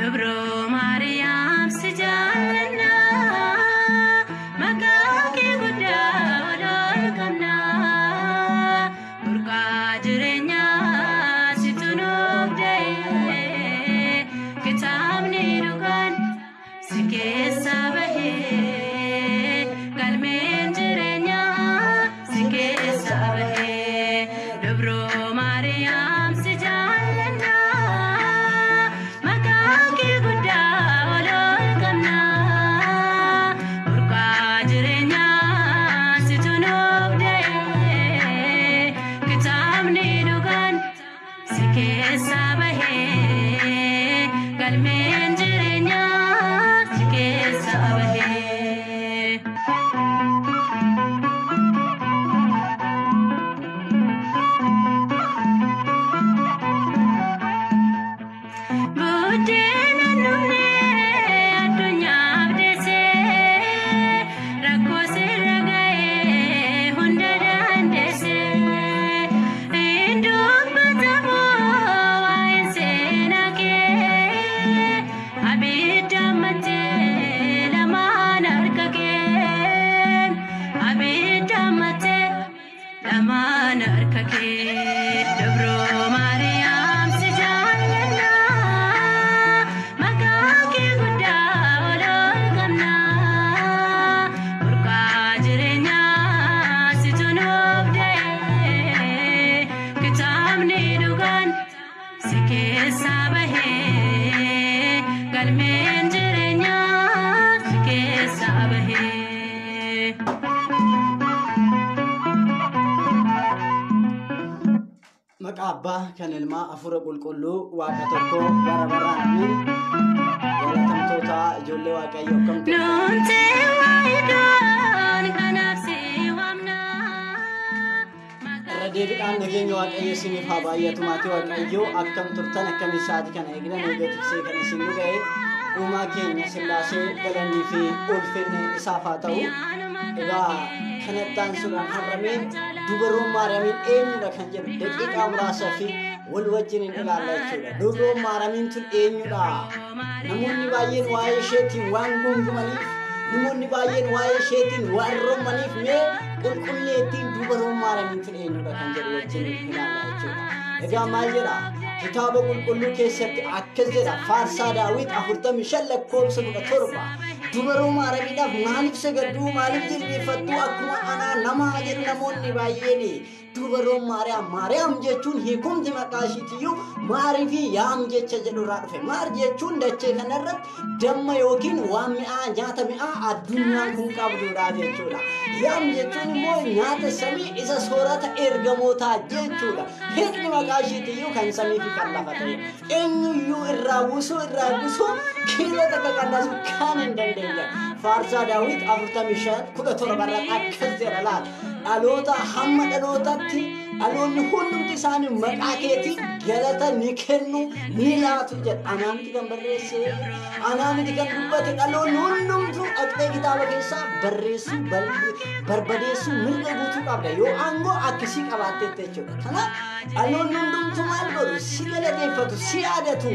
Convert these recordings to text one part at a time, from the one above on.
Dubroo Maariyaam si jaallanna, maqaa kee guddaa ol ol qabna. Burqaa jireenyaa situ nuuf da'e, kitaabni dhugaan si keessa bahee, galmeen jireenyaa si keessa bahee. Dubroo Maariyaam si jaallanna, maqaa kee guddaa ol ol qabna. Burqaa jireenyaa situ nuuf da'e, kitaabni dhugaan si keessa bahee, galmeen jireenyaa si keessa bahee. Buddeena dhumne addunyaaf deessee, rakkoo sirra ga'ee hunda dandeessee. Hin dubbatamu waa'een seenaa kee, abidda mattee lamaan harka kee, abidda mattee lamaan harka kee. Dubroo Maariyaam si jaallanna, maqaa kee guddaa ol ol qabna. Burqaa jireenyaa situ nuuf da'e, kitaabni dhugaan si keessa bahee, galmeen jireenyaa si keessa bahee. Maqaa Abbaa kan Ilmaa Hafuura Qulqulluu Waaqa tokko bara baraan amiin. Jaalatamtoota ijoollee Waaqayyoo akkam turtan? Nuti waayidoon kanaaf si waamna. Irra deebiidhaan nageenya Waaqayyo isiniif haa baay'atu. Maatii Waaqayyoo akkam turtan? Akkamiin sa'aatii kana eegdan? Eega tiksee kan isin nu ga'e uumaa keenya Sillaasee galannii fi ulfinni isaaf haa ta'u. Egaa kanatti aansuudhaan har'ameen dubaroon Maariyaamiin eenyudha kan jedhu daqiiqaa muraasaa fi wal wajjin hin ilaalla jechuudha. Dubaroon Maariyaamiin tun eenyudha? Namoonni baay'een waa'ee isheetiin waan gungumaniif, namoonni baay'een waa'ee isheetiin waan rommaniif, mee qulqulleettiin dubaroon Maariyaamiin tun eenyudha kan jedhu wajjin ilaalla jechuudha. Egaa maal jedha? Kitaaba qulqulluu keessatti akkas jedha: Faarsaa Daawit 45 lakkoofsa 17. Dubaroo Maariyaamiidhaaf maaliif sagadduu, maaliif jilbeeffattuu, akkuma anaa namaa jedhu namoonni baay'een. Dubaroon Maariyaam, Maariyaam jechuun hiikumti maqaa ishiitiyyuu maarii fi yaam jecha jedhu irraa dhufe. Maar jechuun dachee kanarratti damma yookiin waan mi'aa, nyaata mi'aa addunyaan kun qabdudha jechuudha. Yaam jechuun immoo nyaata samii isa soorata ergamootaa jechuudha. Hiikni maqaa ishiitiyyuu kan samii fi kan lafa ta'e. Eenyuyyuu irraa busuu irraa busuu kiiloo takka qannasuu kan hin dandeenye. Faarsaa Daawit 45 17 irratti akkas jedha laata. Dhaloota hamma dhalootatti dhaloonni hundumti isaanii maqaa keetiin galata ni kennu, ni laatu jedha. Anaa miti kan barreesse, anaa miti kan dubbate, dhaloonni hundumtuu dhaqxee kitaaba keessaa barreessuu barbadeessuu mirga guutuu qabda yoo aangoo akkasii qabaattetti jechuudha. Kanaaf dhaloonni hundumtuu maal godhu? Si galateeffatu, si yaadatu,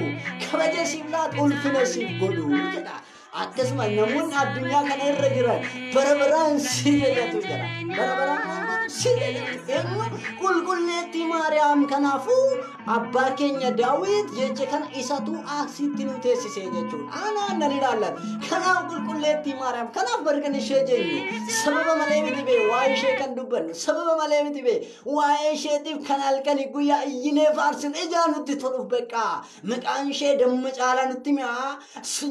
kabaja siif laatu, ulfina siif godhu jedha. Akkasuma namoonni addunyaa kana irra jiran bara baraan si jajatu jedha. Bara baraan maal godhu? Si jajatu. Eenyu? Qulqulleettii Maariyaam. Kanaafuu abbaa keenya Daawit jecha kana isatu asitti nu teessisee jechuudha. Anaan nan ilaallatu. Kanaaf qulqulleettii Maariyaam kanaaf barkan ishee jennu sababa malee miti bee waa'ee ishee kan dubbannu, sababa malee miti bee waa'ee isheetiif kan halkanii guyyaa iyyinee faarsinu. Ijaa nutti toluuf beekaa maqaan ishee damma caalaa nutti mi'aa,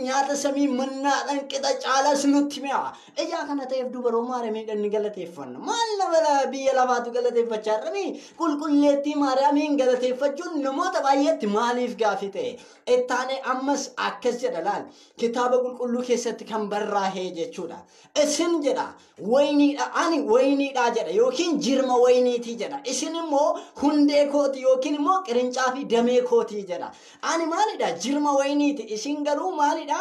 nyaata samii mannaadhaan qixa caalaas nutti mi'aa. Ijaa kana ta'eef dubaroo Maariyaamiin ni galateeffanna. Maal nama biyya lafaatu galateeffachaa jiranii? Qulqulleettii Maariyaamiin galateeffachuun namoota baay'eetti maaliif gaafii ta'e? Ittaanee ammas akkas jedha laal, kitaaba qulqulluu keessatti kan barraa'ee jechuudha. Isin jedha wayniidha, ani wayniidha jedha yookiin jirma wayniitii jedha. Isin immoo hundee kooti yookiin immoo qirincaa fi damee kootii jedha. Ani maalidha? Jirma wayniiti. Isin garuu maalidha?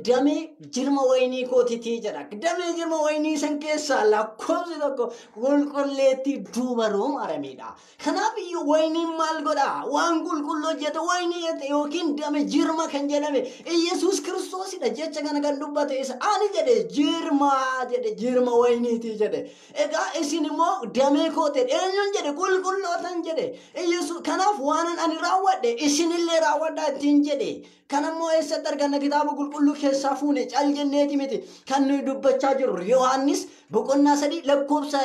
Damee jirma waynii kootitii jedha. Damee jirma waynii san keessaa lakkoofsi tokko qulqulluu Qulqulleettii dubaroo Maariyaamiidha. Kanaaf iyyuu wayiniin maal godhaa? Waan qulqulluu hojjete wayinii jette yookiin dame jirma kan jedhame Iyyasuus Kiristoosidha. Jecha kana kan dubbate isa ani jedhe jirma jedhe, jirma wayiniitii jedhe. Egaa isin immoo damee koote eenyuun jedhe? Qulqullootan jedhe Iyyasuus. Kanaaf waanan ani raawwadhe isinillee raawwadhaa ittiin jedhe. Kanammoo eessatti arganna? Kitaaba qulqulluu keessaa fuune cal jenneeti miti kan nuyi dubbachaa jirru. Yohaannis boqonnaa 3 lakkoofsa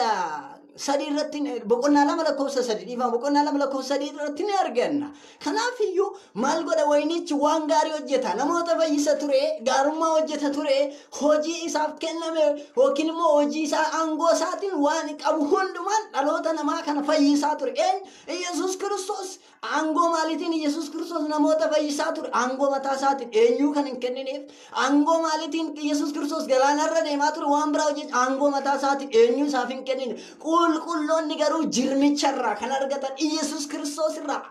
3 irratti, boqonnaa 2 lakkoofsa 3, dhiifama, boqonnaa 2 lakkoofsa 3 irratti ni arganna. Kanaaf iyyuu maal godha wayinichi? Waan gaarii hojjeta, namoota fayyisa ture, gaarummaa hojjeta ture, hojii isaaf kenname yookiin immoo hojii isaa aangoo isaatiin waan qabu hundumaan dhaloota namaa kana fayyisaa ture. Eenyu? Iyyasuus Kiristoos. Aangoo maaliitiin Iyyasuus Kiristoos namoota fayyisaa ture? Aangoo mataa isaatiin, eenyuu kan hin kennineef. Aangoo maaliitiin Iyyasuus Kiristoos galaanarra deemaa ture, waan biraa hojjecha? Aangoo mataa isaatiin, eenyuu isaaf hin kennine. Qulqulloonni garuu jirmicharraa kan argatan Iyyasuus Kiristoos irraa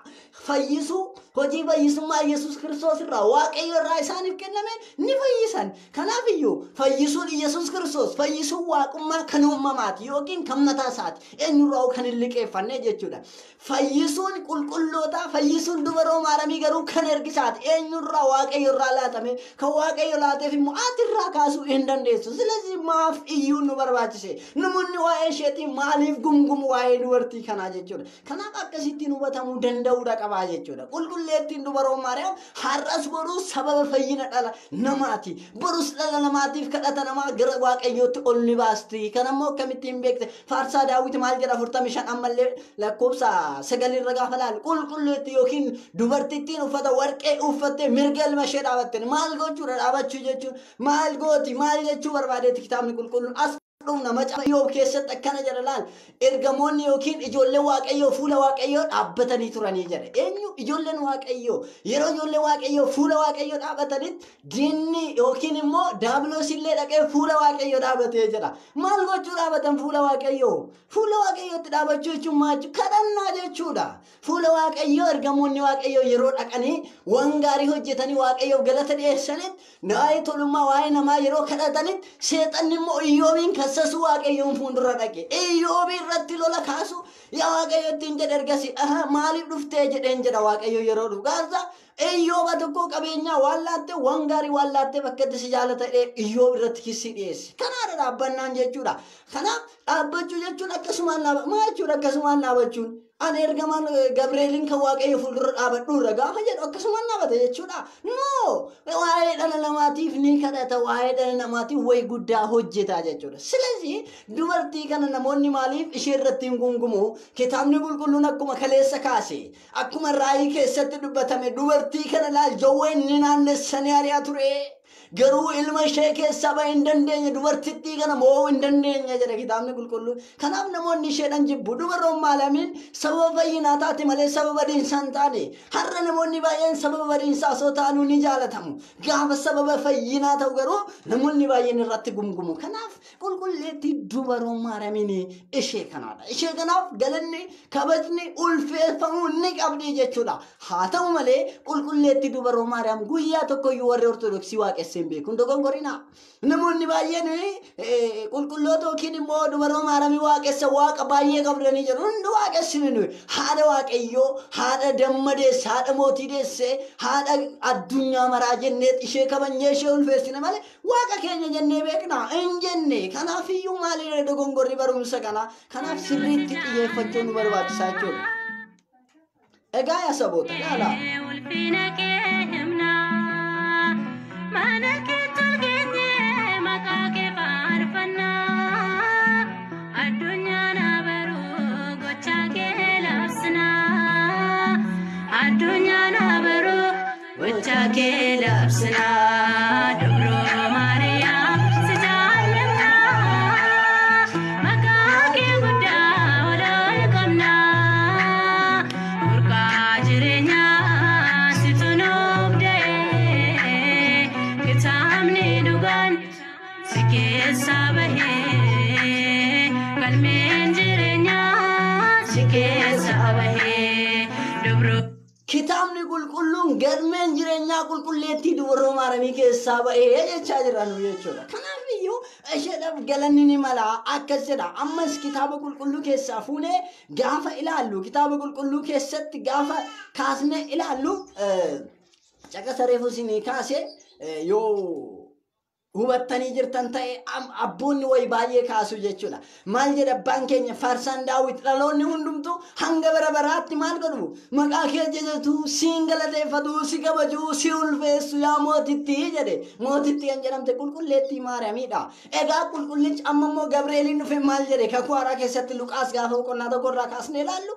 fayyisuu, hojii fayyisummaa Iyyasuus Kiristoos irraa, Waaqayyo irraa isaaniif kenname ni fayyisan. Kanaaf iyyuu fayyisuun Iyyasuus Kiristoos fayyisuun waaqummaa kan uumamaati yookiin kan mataa isaati. Eenyurraa kan hin liqeeffanne jechuudha. Fayyisuun qulqullootaa, fayyisuun dubaroo Maaramii garuu kan ergisaati. Eenyurraa? Waaqayyo irraa laatame. Kan Waaqayyo laateef immoo ati irraa kaasuu hin dandeessu. Silasi maaf iyyuu nu barbaachise? Namoonni waa'ee isheetiin maaliif gungumu waa'ee dubartii kanaa jechuudha? Kanaaf akkasittiin hubatamuu danda'uudha qabaa jechuudha. Qulqulleettiin dubaroo Maariyaam har'as boruu sababa fayyina dhala namaati. Borus dhala namaatiif kadhata namaa gara Waaqayyootti ol ni baasti. Kanammoo akkamittiin beekte? Faarsaa Daawit maal jedha? 45 ammallee lakkoofsa 9 irra gaafa laalu, qulqulleetti yookiin dubartittiin uffata warqee uffattee mirga ilma ishee dhaabatte. Maal gochuudha dhaabachuu jechuun? Maal gooti? Maal jechuu barbaadeetti kitaabni qulqulluun? As dhumna, macaafa Iyyoob keessatti akkana jedha, laal: ergamoonni yookiin ijoolleen Waaqayyoo fuula Waaqayyoo dhaabbatanii turanii jedha. Eenyu? Ijoolleen Waaqayyoo. Yeroo ijoolleen Waaqayyoo fuula Waaqayyoo dhaabbatanitti diinni yookiin immoo Daabiloos illee dhaqee fuula Waaqayyoo dhaabatee jedha. Maal gochuu dhaabatan fuula Waaqayyoo? Fuula Waaqayyootti dhaabachuu jechuun maal jechuudha? Kadhannaa jechuudha. Fuula Waaqayyoo ergamoonni Waaqayyoo yeroo dhaqanii waan gaarii hojjetanii Waaqayyoof galata dhiyeessanitti, waa'ee tolummaa waa'ee namaa yeroo kadhatanitti, seexanni immoo Iyyoobiin kassasuu Waaqayyoon fuuldura dhaqe. Iyyoobii irratti lola kaasu yaa Waaqayyo ittiin jedhe. Ergasii maaliif dhuftee jedheen jedha Waaqayyo yeroo dhufu. Gaazaa Iyyooba tokko qabeenyaa waan laatte, waan gaarii waan laatte, bakka itti si jaalata jedhee Iyyoob irratti kissii dhiyeesse. Kanaadha dhaabbannaan jechuudha. Kanaaf dhaabbachuu jechuun akkasumaan dhaaba maal jechuudha akkasumaan dhaabachuun? Ani ergamaan Gabreeliin kan Waaqayyo fuuldura dhaabadhu irra gaafa jedhu akkasumaan dhaabata jechuudha. No, waa'ee dhala namaatiif ni kadhata, waa'ee dhala namaatiif wayi guddaa hojjeta jechuudha. Silasi dubartii kana namoonni maaliif ishee irratti hin gungumu? Kitaabni qulqulluun akkuma kaleessa kaase, akkuma raayii keessatti dubbatame, dubartii kana laal, jawween ni naannessanii ari'aa ture. Garuu ilma ishee keessaa bahee hin dandeenye, dubartittii kana mo'uu hin dandeenye jedha kitaabni qulqulluun. Kanaaf namoonni isheedhaan jibbu. Dubaroon Maariyaamiin sababa fayyinaa taate malee sababa badiinsaa hin taane. Har'a namoonni baay'een sababa badiinsaa osoo ta'anuu ni jaalatamu. Gaafa sababa fayyinaa ta'u garuu namoonni baay'een irratti gumgumu. Kanaaf qulqulleettii dubaroon Maariyaamiin ishee kanaadha. Ishee kanaaf galanni, kabajni, ulfeeffamuu ni qabdi jechuudha. Haa ta'u malee qulqulleettii dubaroo Maariyaam guyyaa tokkoyyuu warri Ortodoksii waaqessee hin beeku. Hin dogongorinaa. Namoonni baay'een qulqulloota yookiin immoo dubaroo Maariyaamii waaqessa waaqa baay'ee qabdanii jedhu. Hundi waaqessinu nuyi. Haadha Waaqayyoo, haadha damma deesse, haadha mootii deesse, haadha addunyaa maraa jennee ishee kabajnee ishee ulfeessine malee waaqa keenya jennee beekna hin jenne. Kanaaf iyyuu maalidha dogongorri barumsa kana? Kanaaf sirriitti xiyyeeffachuu nu barbaachisaa jechuudha. Egaa yaa saboota, ilaalaa. Ulfina kee himnaa, mana keetti ol geenye maqaa kee faarfannaa, addunyaan abaruu gochaa kee labsinaa, addunyaan abaruu gochaa kee labsinaa. Dubroo Maariyaam si jaallannaa, maqaa kee guddaa ol ol qabnaa, burqaa jireenyaa situ nuuf da'ee, kitaabni dhugaan si keessaa bahee, galmeen jireenyaa si keessaa bahee, dubroo. Kitaabni qulqulluun galmeen jireenyaa qulqulleettii dubaroo Maaramii keessaa ba'ee jechaa jira nu jechuudha. Kanaaf iyyuu Isheedhaaf galanni ni mala akkas jedha. Ammas kitaaba qulqulluu keessaa fuunee gaafa ilaallu, kitaaba qulqulluu keessatti gaafa kaasnee ilaallu, caqasa reefu isinii kaase yoo hubattanii jirtan ta'e, abboonni wayi baay'ee kaasu jechuudha. Maal jedha abbaan keenya faarsaan Daawit? Dhaloonni hundumtuu hanga bara baraatti maal godhu? Maqaa kee jajatu, siin galateeffatu, si kabaju, si ulfeessu yaa mootittii jedhe. Mootittii kan jedhamte qulqulleettii Maariyaamiidha. Egaa qulqullichi amma immoo Gabreeliin dhufe maal jedhe? Kakuu haaraa keessatti Luqaas gaafa boqonnaa 1 irraa kaasnee ilaallu,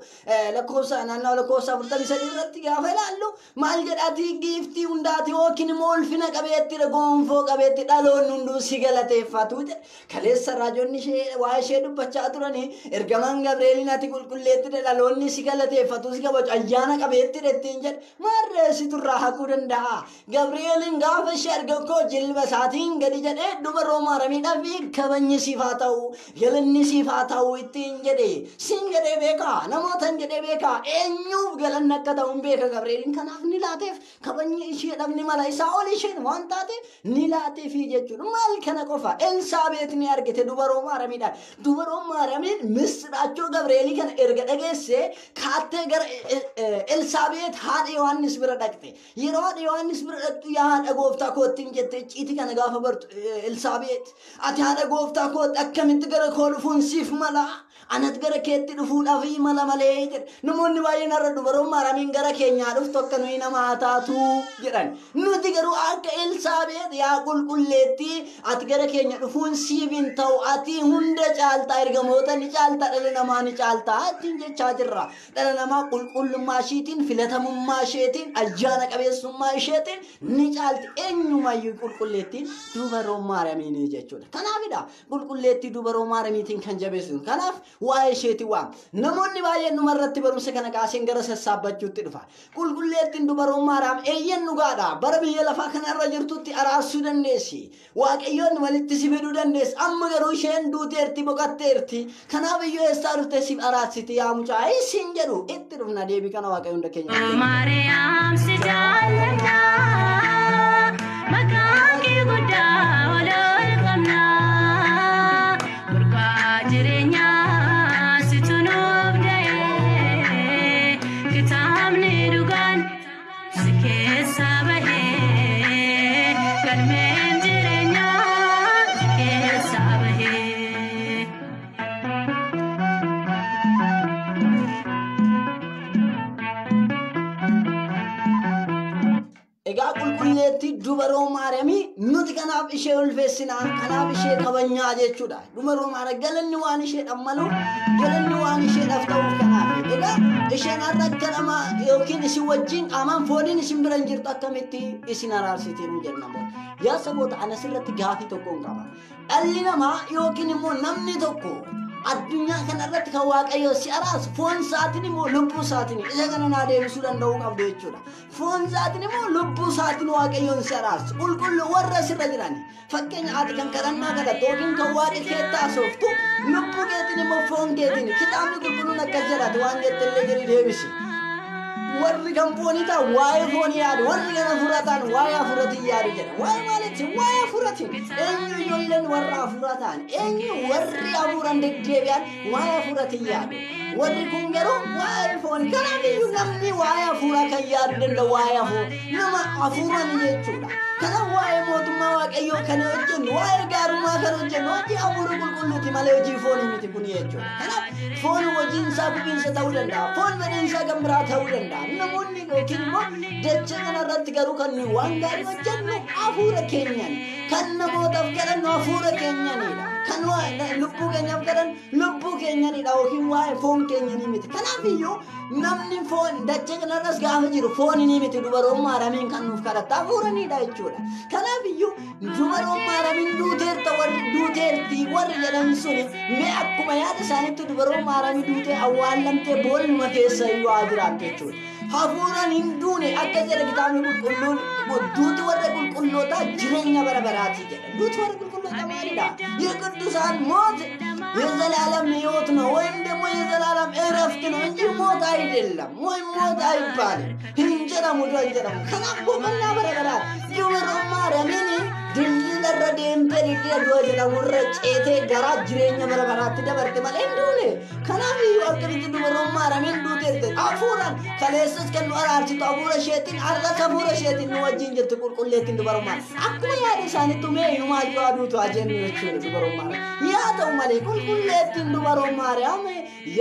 lakkoofsa naannawaa lakkoofsa 43 irratti gaafa ilaallu maal jedhaati? Giiftii hundaati yookiin immoo ulfina qabeettidha, gonfoo qabeetti, dhaloonni hunduu si galateeffatu jedhe. Kaleessa raajonni ishee waa'ee ishee dubbachaa turanii, ergamaan Gabreeliin ati qulqulleettidha, dhaloonni si galateeffatu, si kabaju, ayyaana qabeettidha ittiin jedhe. Maarree situ irraa haquu danda'a? Gabreeliin gaafa ishee arga koo jilba isaatiin gadi jedhee, dubaroo Maaramiidhaaf kabajni siif haa ta'u, galanni siif haa ta'u ittiin jedhe. Siin jedhee beekaa, namootan jedhee beekaa, eenyuuf galanni akka ta'u hin beeka Gabreeliin. Kanaaf ni laateef, kabajni isheedhaaf ni mala, isaa ol isheen waan taateef ni laateefi jechuudha. Maal kana qofa, Elsaabeet ni argite dubaroo Maaramiidhaan. Dubaroo Maaramiin misiraachoo Gabreelii kana erga dhageesse kaattee gara Elsaabeet haadha Yohaannis bira dhaqxe. Yeroo haadha Yohaannis bira dhaqxu, yaa haadha gooftaa kootti jette. Icciitii kana gaafa bartu Elsaabeet, ati haadha gooftaa kootti akkamitti gara koo dhufuun siif mala? Anat gara keetti dhufuudhaaf mala malee jedhe. Namoonni baay'een har'a dubaroon Maaramiin gara keenyaa dhuftu akka nuyi nama haa taatu jedhan. Nuti garuu akka Elsaabeet, yaa qulqulleettii, ati gara keenya dhufuun siif hin ta'u, ati hunda caaltaa, ergamoota ni caaltaa, dhala namaa ni caaltaa ittiin jechaa jirra. Dhala namaa qulqullummaa isheetiin, filatamummaa isheetiin, ayyaana qabeessummaa isheetiin ni caalti eenyumayyuu qulqulleettiin dubaroo Maaramiinii jechuudha. Kanaafidha qulqulleettii dubaroo Maaramiitiin kan jabeessu. Kanaaf waa'ee isheetii waam. Namoonni baay'een dhumarratti barumsa kana kaaseen gara sassaabbachuutti dhufa. Qulqulleettiin dubaroo Maariyaam eeyyan dhugaadha. Bara biyya lafaa kanarra jirtutti araarsuu dandeessi. Waaqayyoon walitti si fiduu dandeessi. Amma garuu isheen duuteerti, boqatteerti. Kanaaf iyyuu eessaa dhuftee siif araarsiti yaa mucaa isin jedhu. Itti dhufna deebii kana, Waaqayyo hunda keenya. Maariyaam si jaallanna, maqaan kee guddaa ol ol qabna. Burqaa jireenyaa situ nuuf da'e, kitaabni dhugaan si keessa bahee, galmeen jireenyaa si keessa bahee. Egaa qulqulleettii dubaroo Maariyaamii nuti kanaaf ishee ulfeessinaa, kanaaf ishee kabajnaa jechuudha. Dubaroo Maariyaam galanni waan isheedhaaf malu, galanni waan isheedhaaf ta'uuf kanaaf. Egaa isheen har'a akka nama yookiin isin wajjin qaamaan fooniin isin bira hin jirtu, akkamitti isin araarsitii nu jenna namoota. Yaa saboota, ana asirratti gaafii tokkoon qaba. Dhalli namaa yookiin immoo namni tokko addunyaa kanarratti kan Waaqayyo si araarsu foon isaatiin immoo lubbuu isaatiin? Isa kana naa deebisuu danda'uu qabdu jechuudha. Foon isaatiin immoo lubbuu isaatiin Waaqayyoon si araarsu. Qulqulluu warra sirra jiran. Fakkeenya, ati kan kadhannaa kadhattu yookiin kan Waaqa keetti haasoftu lubbuu keetiin immoo foon keetiin? Kitaabni qulqulluun akkas jedhati, waan jettellee jedhi deebisi. Warri kan foonii ta'an waa'ee foonii yaadu, warri kan hafuuraa ta'an waa'ee hafuuratiin yaadu jedha. Waa'ee maaliiti? Waa'ee hafuuratiin. Eenyu ijoolleen warra hafuuraa ta'an? Eenyu warri hafuuraan deddeebi'an waa'ee hafuuratiin yaadu? Warri kun garuu waa'ee foonii. Kanaaf iyyuu namni waa'ee hafuuraa kan yaadu danda'u waa'ee hafuura nama hafuuraan jechuudha. Kanaaf waa'ee mootummaa Waaqayyoo kan hojjennu, waa'ee gaarummaa kan hojjennu hojii hafuura qulqulluuti malee hojii foonii miti kun jechuudha. Kanaaf foon hojiin isaa gubiinsa ta'uu danda'a. Foon fedhiin isaa kan biraa ta'uu danda'a. Namoonni yookiin immoo dachee kanarratti garuu kan nuyi waan gaarii hojjennu hafuura keenyan. Kan namootaaf kadhannu hafuura keenyanidha. Kan lubbuu keenyaaf kadhannu lubbuu keenyanidha yookiin waa'ee foon keenyanii miti. Kanaaf iyyuu namni foon dachee kanarras gaafa jiru foonii miti dubaroon Maaramiin kan nuuf kadhatta, hafuuranidha jechuudha. Kanaaf iyyuu dubaroon Maaramiin duuteerta warri duuteerti warri jedhan suni, mee akkuma yaada isaaniitti dubaroon Maaramii duutee awwaallamtee boolluma keessa iyyuu haa jiraattu jechuudha. Hafuuraan hin duune akka jedha kitaabni qulqulluun, duuti warra qulqullootaa jireenya bara baraati jedha. Duuti warra qulqullootaa maalidha? የቅዱሳን ሞት የዘላለም ሕይወት ነው ወይም ደግሞ የዘላለም እረፍት ነው እንጂ ሞት አይደለም፣ ወይም ሞት አይባልም። Hin jedhamu, du'a hin jedhamu. Kanaaf boqonnaa bara baraa dubaroo Maariyaamiin dildila irra Deemtee dildila du'a jedhamurra ceetee gara jireenya bara baraatti dabarte malee hin duune. Kanaaf iyyuu akkamitti dubaroon Maariyaamiin duuteerte? Hafuuraan kaleessas kan nu araarsitu hafuura isheetiin, har'as hafuura isheetiin nu wajjin jirti qulqulleettiin dubarummaa. Akkuma yaada isaaniitti mee inumaayyuu aduutu haa jennu jechuudha dubaroon Maariyaam. Yaa ta'u malee qulqulleettiin dubaroon Maariyaam,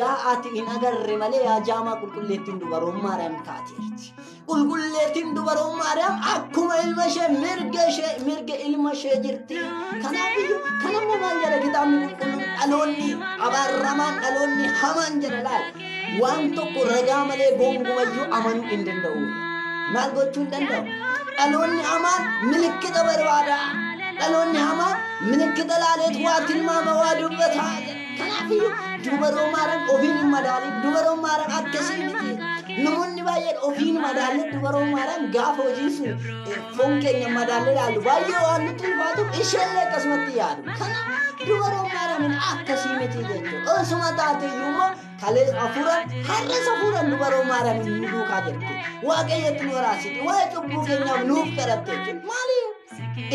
yaa ati hin agarre malee, yaa jaamaa, qulqulleettiin dubaroon Maariyaam kaateerti. Qulqulleettiin dubaroon Maariyaam akkuma ilma ishee mirga ishee mirga ilma ishee jirti. Kanaaf iyyuu kanammoo maal jedha kitaabni qulqulluun? Dhaloonni abaaramaan, dhaloonni hamaan jedha laal. Waan tokko ragaa malee gonkumayyuu amanuu hin danda'u. Maal gochuu hin danda'u? Dhaloonni hamaan milikkita barbaada. Dhaloonni hamaan milikkita laaleetu waa tilmaama, waa dubbata. Kanaaf iyyuu dubaroo Maariyaam ofiin hin madaalin. Dubaroo Maariyaam akkasii miti. Namoonni baay'een ofiin madaalle dubaroo Maariyaam gaafa hojiin sun foon keenya madaalle ilaallu baay'ee waan nutti ulfaatuuf isheellee akkasumatti yaadu. Kanaaf dubaroo Maariyaamiin akkasii miti jechuudha. Osuma taate iyyuu immoo kalees hafuuraan, har'as hafuuraan dubaroo Maariyaamiin nu duukaa jirti. Waaqayyotti nu araasiti. Waa'ee cubbuu keenyaaf nuuf kadhatte jechuudha. Maali?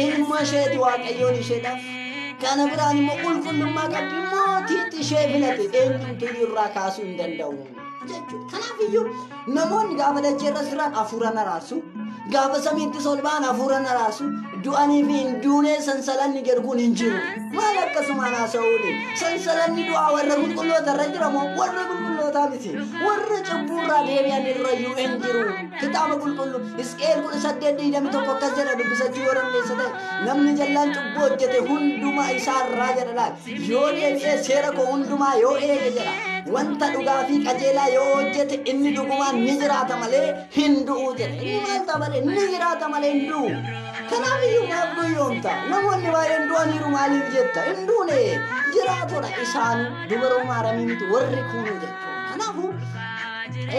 Ilma isheeti Waaqayyoon isheedhaaf. Kana biraan immoo qulqullummaa qabdi, mootiitti ishee filate, eenyumtu irraa kaasuu hin danda'u jechuudha. Kanaaf iyyuu namoonni gaafa dacheerra jiran hafuuraan araarsu. Gaafa samiittis ol ba'an hafuuraan araarsu. Du'anii fi hin duunee sansalanni jedhu kun hin jiru. Maal akkasumaan haasa'uuni? Sansalanni du'aa warra qulqulloota irra jira moo warra qulqullootaa miti? Warra cubbuurraa deebi'an irra iyyuu hin jiru. Kitaaba qulqulluu Hisqeel 18:21 akkas jedha, dubbisachuu yoo dandeessa ta'e. Namni jallaan cubbuu hojjete hundumaa isaarraa jedha laal. Yoo deebi'ee seera koo hundumaa yoo eege jedha. Wanta dhugaa fi qajeelaa yoo hojjete inni dhugumaan ni jiraata malee hin du'u jedha. Inni maal ta'a malee? Ni jiraata malee hin du'u. Kanaaf iyyuu maaf guyyoomta? Namoonni baay'een du'aniiru maaliif jetta? Hin duune, jiraatodha isaanu, dubaroo Maaramii miti warri kuunu jechuudha. Kanaafuu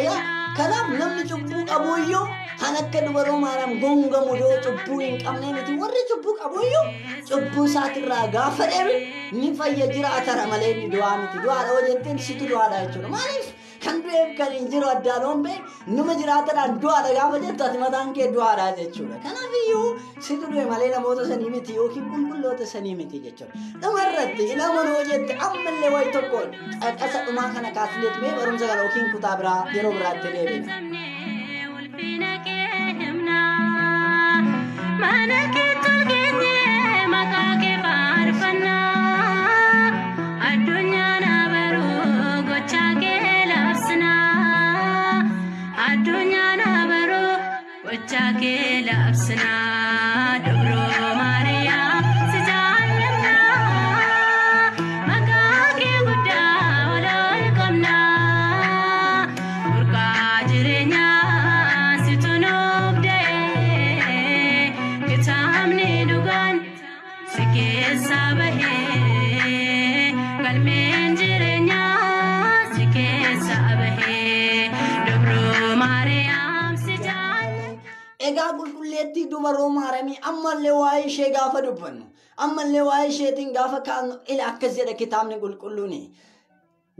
egaa kanaaf namni cubbuu qabu iyyuu kan akka dubaroo Maariyaam gongamu yoo cubbuu hin qabne miti, warri cubbuu qabu iyyuu cubbuu isaatirraa gaafa deebi ni fayya, jiraatara malee inni du'aa miti. Du'aadha hoo jetteen situ du'aadha jechuudha. Maaliif? Kan du'eef kan hin jiru addaan oombe nama jiraatadhaan du'aadha gaafa jettu ati mataan kee du'aadha jechuudha. Kanaaf iyyuu situ du'e malee namoota sanii miti yookiin qulqulloota sanii miti jechuudha. Dhumarratti nama noo jette ammallee wayi tokko caqasa dhumaa kana kaasneet mee barumsa kana yookiin kutaa biraa yeroo biraatti deebina. Ulfina kee himnaa, mana kee tolgeenye maqaa kee faarfannaa, addunyaan abaruu gochaa kee labsinaa, addunyaan abaruu gochaa kee labsinaa. Dubroo Maariyaam si jaallannaa, maqaa kee guddaa ol ol qabnaa, burqaa jireenyaa situ nuuf da'ee, kitaabni dhugaan si keessaa bahee, galmeen jireenyaa si keessaa bahee, dubroo Maariyaam si jaallanna. Egaa qulqulleettii dubaroo Maaramii ammallee waa'ee ishee gaafa dubbannu, ammallee waa'ee isheetiin gaafa kaa'annu, ila akkas jedha kitaabni qulqulluuni.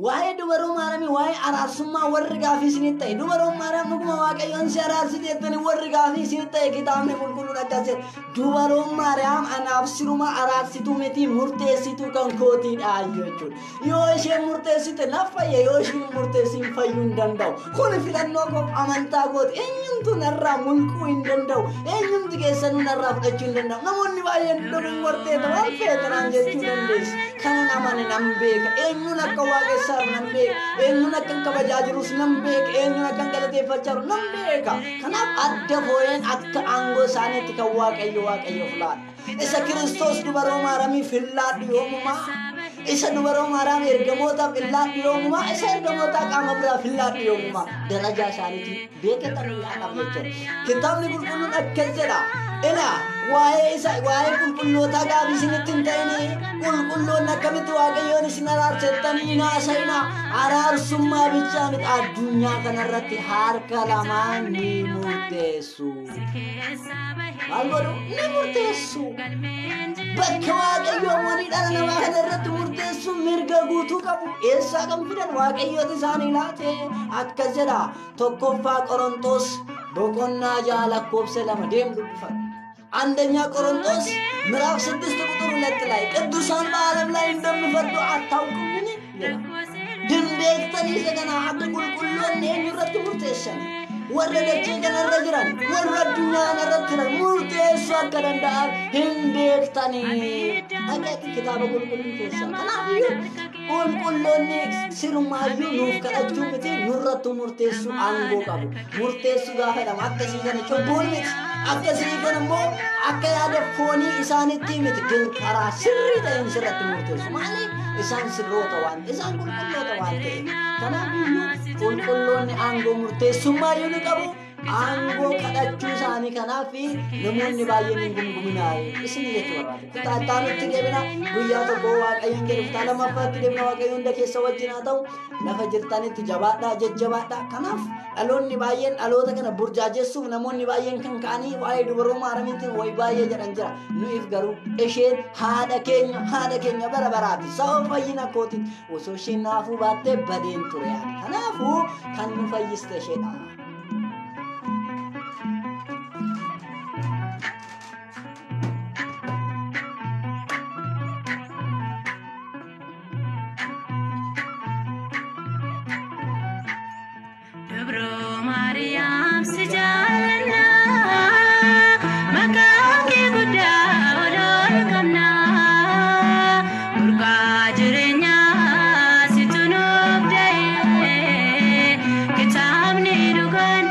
Waa'ee dubaroo Maaramii, waa'ee araarsummaa warri gaafii isinitti ta'e, dubaroon Maariyaam dhuguma Waaqayyoon si araarsite jettanii warri gaafii isinitti ta'e, kitaabni qulqulluun akkas jedha. Dubaroon Maariyaam anaaf siruma araarsituu miti, murteessituu kan kootiidha jechuudha. Yoo isheen murteessite na fayya, yoo isheen murteessin fayyuu hin danda'u. Kun filannoo koof amantaa kooti. Eenyumtu narraa mulquu hin danda'u. Eenyumti keessanuu narraa fudhachuu hin danda'u. Namoonni baay'een dogongorteeta waan feetanaan jechuu dandeessu. Kanan amane nan beeka. Eenyuun akka waaqessaa nan beeka. Eenyuun akka kabajaa jirus nan beeka. Eenyuun akka galateeffachaa jiru nan beeka. Kanaaf adda fooyeen akka aangoo isaaniitti kan Waaqayyo Waaqayyoof laadha. Isa Kiristoos dubaroo Maaramiif hin laadhu yoomumaa. Isa dubaroo Maariyaam ergamootaaf hin laadhu yoomumaa. Isa ergamootaa qaama biraaf hin laadhu yoomumaa. Darajaa isaaniitiin beeketan hin laadhaaf jechuudha. Kitaabni qulqulluun akkas jedha. Ilaa, waa'ee isa waa'ee qulqullootaa gaabii isinitti hin ta'ini, qulqulloonni akkamitti Waaqayyoon isin araarsettanii hin haasa'inaa. Araarsummaa bichaa miti, addunyaa kanarratti harka lamaan ni murteessu. Maal godhu? Ni murteessu. Bakka Waaqayyoo moonii dhala namaa kana irratti murteessu mirga guutuu qabu. Eessaa kan fidan? Waaqayyooti isaanii laate. Akkas jedha, 1ffaa Qorontos boqonnaa 6 lakkoofsa 2 deem dubbifadhu. አንደኛ ቆሮንቶስ ምዕራፍ 6 ቁጥር 2 ላይ ቅዱሳን በዓለም ላይ እንደሚፈርዱ አታውቁምን? Hin beektanii isa kana akka qulqulloonni eenyurratti murteessan? Warra dachee kanarra jiran, warra addunyaa kanarratti jiran murteessuu akka danda'an hin beektanii. Dhaqeetti kitaaba qulqulluu keessa. Kanaafiyyuu qulqulloonni sirumaayyuu nuuf kadhachuu miti nurratti murteessuu aangoo qabu. Murteessuu gaafa jedhamu akkasii kana cubbuun miti. Akkasii kana immoo akka yaada foonii isaanitti miti. ግን karaa sirrii ta'een sirratti murteessu. Maaliif? Isaan sirroota waan isaan qulqulloota waan ta'eef. Kanaafiyyuu qulqulloonni aangoo murteessummaayyuu ni qabu. Aangoo kadhachuu isaanii kanaaf namoonni baay'een hin gunguminaaye isin jechuu barbaade. Kutaa itti aanutti deebina guyyaa tokko Waaqayyoon jedhu kutaa lammaffaatti deebina Waaqayyoon hunda keessa wajjin haa ta'u lafa jirtanitti jabaadhaa jajjabaadhaa. Kanaaf dhaloonni baay'een dhaloota kana burjaajessuuf namoonni baay'een kan ka'anii waa'ee dubaroo maaramiitiin wayi baay'ee jedhan jira. Nuyiif garuu isheen haadha keenya bara baraati. Sababa fayyina kootiin osoo isheen naafuu baattee badeen ture yaada. Kanaafuu kan nu fayyiste isheedha. Dubroo Maariyaam si jaallanna, maqaan kee guddaa ol qabna. Burqaa jireenyaa situ nuuf da'e, kitaabni dhugaan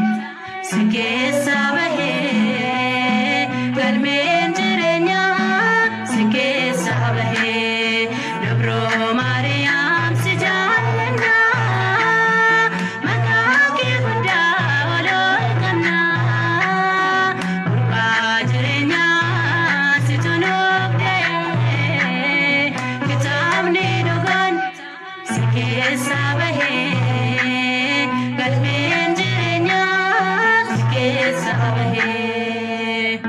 si keessa bahee, galmeen jireenyaa si keessa bahee. Dubroo Maariyaam si jaallanna, maqaan kee guddaa ol qabna. Burqaa jireenyaa situ nuuf da'e, kitaabni dhugaan si keessa bahee, galmeen jireenyaa si keessa bahee.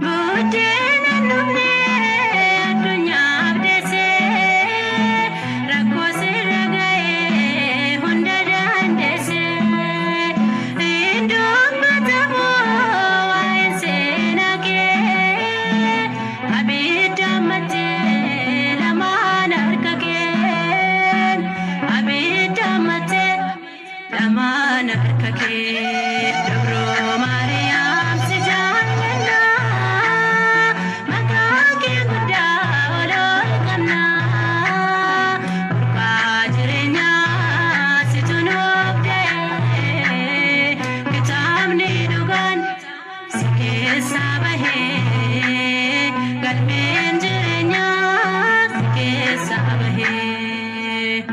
Buddeena dhumne addunyaaf deessee, rakkoo sirra ga'ee hunda dandeessee. Hin dubbatamu waa'een seenaa kee, abidda mattee lamaan harka kee. Abidda mattee lamaan harka kee. Dubroo Maariyaam si jaallanna, maqaan kee guddaa ol qabna. Burqaa jireenyaa situ nuuf da'e, kitaabni dhugaan si keessa bahee, galmeen jireenyaa si keessa bahee.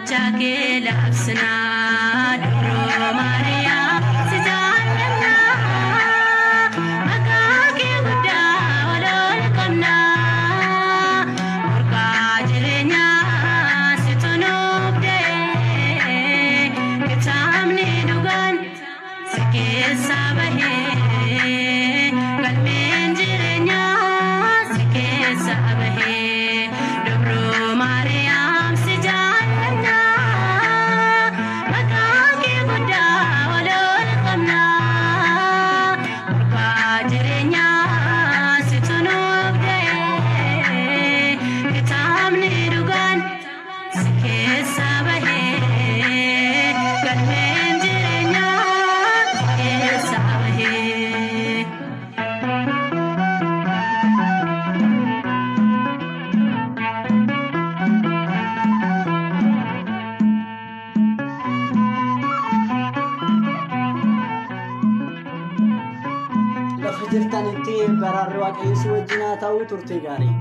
Dachaa kee labsinaa Dubroo Maariyaam si jaallannaa maqaa kee guddaa walool qabnaa burqaa jireenyaa si tunuuf da'ee kitaabni dhugaan si keessaa bahee galmeen jireenyaa si keessaa bahee Dubroo Maariyaam si jaallannaa maqaa kee guddaa walool qabnaa burqaa jireenyaa si tunuuf da'ee kitaabni dhugaan si keessaa bahee galmeen jireenyaa si keessaa bahee. Lafa jirtanitti baraarri Waaqayyo si wajjin haa ta'u, turtii gaarii.